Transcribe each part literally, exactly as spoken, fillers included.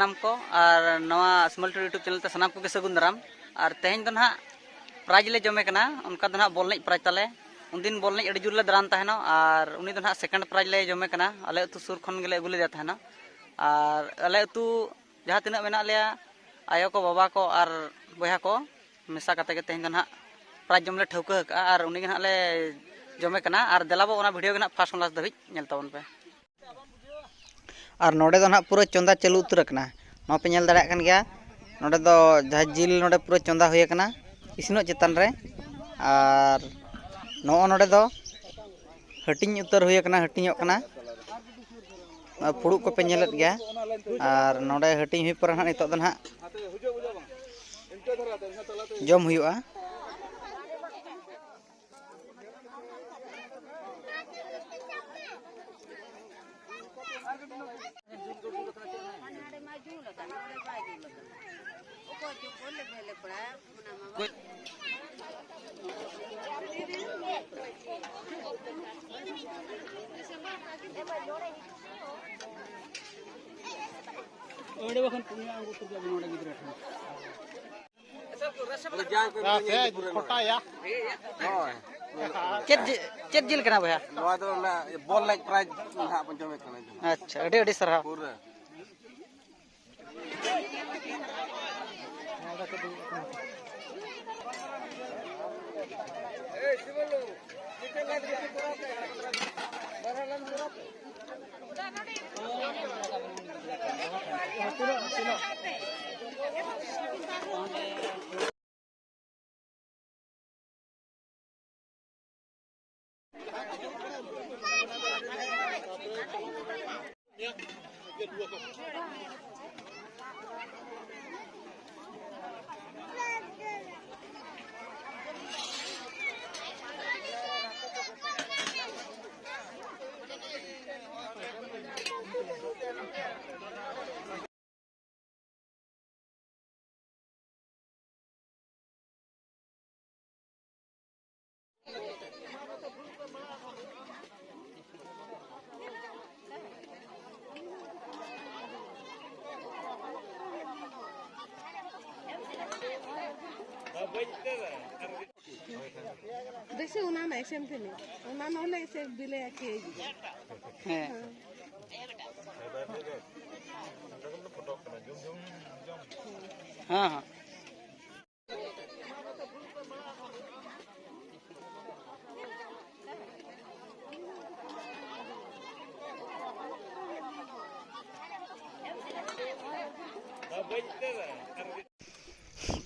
ᱥᱟᱱᱟᱢ ᱠᱚ ᱟᱨ ᱱᱚᱣᱟ ᱥᱢᱚᱞ ᱴᱩᱰᱩ YouTube ᱪᱮᱱᱮᱞ ᱛᱮ ᱥᱟᱱᱟᱢ ᱠᱚᱜᱮ ᱥᱟᱹᱜᱩᱱ ᱫᱟᱨᱟᱢ᱾ ᱟᱨ ᱛᱮᱦᱮᱧ ᱫᱚ ᱱᱟᱦᱟᱜ ᱯᱨᱟᱭᱤᱡᱽ ᱞᱮ ᱡᱚᱢᱮ ᱠᱟᱱᱟ, ᱚᱱᱠᱟ ᱫᱚ ᱱᱟᱦᱟᱜ ᱵᱚᱞ ᱮᱱᱮᱡ ᱯᱨᱟᱭᱤᱡᱽ ᱛᱟᱞᱮ᱾ ᱩᱱᱫᱤᱱ ᱵᱚᱞ ᱮᱱᱮᱡ ᱟᱹᱰᱤ ᱡᱳᱨ ᱞᱮ ᱫᱟᱬᱟᱱ ᱛᱟᱦᱮᱱᱚᱜ, ᱟᱨ ᱩᱱᱤ ᱫᱚ ᱱᱟᱦᱟᱜ ᱥᱮᱠᱮᱱᱰ ᱯᱨᱟᱭᱤᱡᱽ ᱞᱮ ᱡᱚᱢᱮ ᱠᱟᱱᱟ᱾ ᱟᱞᱮ ᱟᱹᱛᱩ ᱥᱩᱨ ᱠᱷᱚᱱ ᱜᱮᱞᱮ ᱟᱹᱜᱩ ᱞᱮᱫᱮ ᱛᱟᱦᱮᱱᱟ᱾ ᱟᱨ ᱟᱞᱮ ᱟᱹᱛᱩ ᱡᱟᱦᱟᱸ ᱛᱤᱱᱟᱹᱜ ᱢᱮᱱᱟᱜ ᱞᱮᱭᱟ, ᱟᱭᱳ ᱠᱚ, ᱵᱟᱵᱟ ᱠᱚ ᱟᱨ ᱵᱚᱭᱦᱟ ᱠᱚ ᱢᱮᱥᱟ ᱠᱟᱛᱮ ᱜᱮ ᱛᱮᱦᱮᱧ ᱫᱚ ᱱᱟᱦᱟᱜ ᱯᱨᱟᱭᱤᱡᱽ ᱡᱚᱢ ᱞᱮ ᱴᱷᱟᱹᱣᱠᱟᱹ ᱟᱠᱟᱫᱼᱟ, ᱟᱨ ᱩᱱᱤ ᱜᱮ ᱱᱟᱦᱟᱜ ᱞᱮ ᱡᱚᱢᱮ ᱠᱟᱱᱟ᱾ ᱟᱨ ᱫᱮᱞᱟ ᱵᱚ, ᱚᱱᱟ ᱵᱷᱤᱰᱤᱭᱳ ᱜᱮ ᱱᱟᱦᱟᱜ ᱯᱷᱟᱥᱴ ᱠᱷᱚᱱ ᱞᱟᱥᱴ ᱫᱷᱟᱹᱵᱤᱡ ᱧᱮᱞ ᱛᱟᱵᱚᱱ ᱯᱮ᱾ ᱟᱨ ᱱᱚᱰᱮ ᱫᱚ ᱱᱟᱦᱟᱜ ᱯᱩᱨᱟᱹ ᱪᱚᱸᱫᱟ ᱪᱟᱹᱞᱩ ᱩᱛᱟᱹᱨ ᱟᱠᱟᱱᱟ᱾ ᱱᱚᱣᱟ ᱯᱮ ᱧᱮᱞ ᱫᱟᱲᱮᱭᱟᱜ ᱠᱟᱱ ᱜᱮᱭᱟ, ᱱᱚᱰᱮ ᱫᱚ ᱡᱟᱦᱟᱸ ᱡᱤᱞ ᱱᱚᱰᱮ ᱯᱩᱨᱟᱹ ᱪᱚᱸᱫᱟ ᱦᱩᱭ ᱟᱠᱟᱱᱟ ᱤᱥᱤᱱᱚᱜ ᱪᱮᱛᱟᱱ ᱨᱮ᱾ ᱟᱨ ᱱᱚᱜᱼᱚ ᱱᱚᱰᱮ ᱫᱚ ᱦᱟᱹᱴᱤᱧ ᱩᱛᱟᱹᱨ ᱦᱩᱭ ᱟᱠᱟᱱᱟ, ᱦᱟᱹᱴᱤᱧᱚᱜ ᱠᱟᱱᱟ᱾ ᱟᱨ ᱯᱷᱩᱲᱩᱜ ᱠᱚᱯᱮ ᱧᱮᱞᱮᱫ ᱜᱮᱭᱟ᱾ ᱟᱨ ᱱᱚᱰᱮ ᱦᱟᱹᱴᱤᱧ ᱦᱩᱭ ᱯᱚᱨᱮ ᱱᱟᱦᱟᱜ ᱱᱤᱛᱚᱜ ᱫᱚ ᱱᱟᱦᱟᱜ ᱡᱚᱢ ᱦᱩᱭᱩᱜᱼᱟ᱾ ᱚᱸᱰᱮ ᱵᱟᱠᱷᱟᱱ ᱯᱩᱱᱭᱟ ᱟᱸᱜᱩ ᱛᱩᱨ ᱠᱟᱜ ᱵᱤᱱ ᱱᱚᱰᱮ ᱜᱤᱫᱽᱨᱟᱹ ᱴᱷᱮᱱ᱾ ᱪᱮᱫ ᱡᱤ-, ᱪᱮᱫ ᱡᱤᱞ ᱠᱟᱱᱟ ᱵᱚᱭᱦᱟ? ᱱᱚᱣᱟ ᱫᱚ ᱚᱱᱟ ᱵᱚᱞ ᱮᱱᱮᱡ ᱯᱨᱟᱭᱤᱡᱽ ᱱᱟᱦᱟᱜ ᱵᱚᱱ ᱡᱚᱢᱮᱫ ᱠᱟᱱᱟ᱾ ᱟᱪᱪᱷᱟ, ᱟᱹᱰᱤ ᱟᱹᱰᱤ ᱥᱟᱨᱦᱟᱣ᱾ ᱯᱩᱨᱟᱹ᱾ ᱫᱮᱥᱮ ᱚᱱᱟ ᱱᱟᱭ ᱥᱮᱢ ᱛᱮ ᱱᱮ᱾ ᱚᱱᱟ ᱱᱚᱞᱮ ᱥᱮ ᱵᱤᱞᱮ ᱟᱠᱮ᱾ ᱦᱮᱸ᱾ ᱦᱮᱸ, ᱦᱮᱸ᱾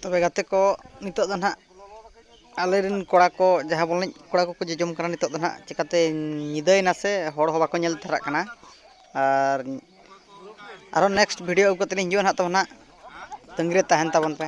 ᱛᱚᱵᱮ ᱜᱟᱛᱮ ᱠᱚ, ᱱᱤᱛᱚᱜ ᱫᱚ ᱱᱟᱦᱟᱜ ᱟᱞᱮᱨᱮᱱ ᱠᱚᱲᱟ ᱠᱚ, ᱡᱟᱦᱟᱸ ᱵᱚᱞ ᱮᱱᱮᱡ ᱠᱚᱲᱟ ᱠᱚᱠᱚ ᱡᱚᱡᱚᱢ ᱠᱟᱱᱟ, ᱱᱤᱛᱚᱜ ᱫᱚ ᱱᱟᱦᱟᱜ ᱪᱤᱠᱟᱹᱛᱮ ᱧᱤᱫᱟᱹᱭᱮᱱᱟ ᱥᱮ ᱦᱚᱲ ᱦᱚᱸ ᱵᱟᱠᱚ ᱧᱮᱞ ᱫᱷᱟᱨᱟᱜ ᱠᱟᱱᱟ᱾ ᱟᱨ ᱟᱨᱚ next video ᱟᱹᱜᱩ ᱠᱟᱛᱮ ᱞᱤᱧ ᱦᱤᱡᱩᱜᱼᱟ ᱱᱟᱦᱟᱜ, ᱛᱚᱵᱮ ᱱᱟᱦᱟᱜ ᱛᱟᱺᱜᱤ ᱨᱮ ᱛᱟᱦᱮᱱ ᱛᱟᱵᱚᱱ ᱯᱮ᱾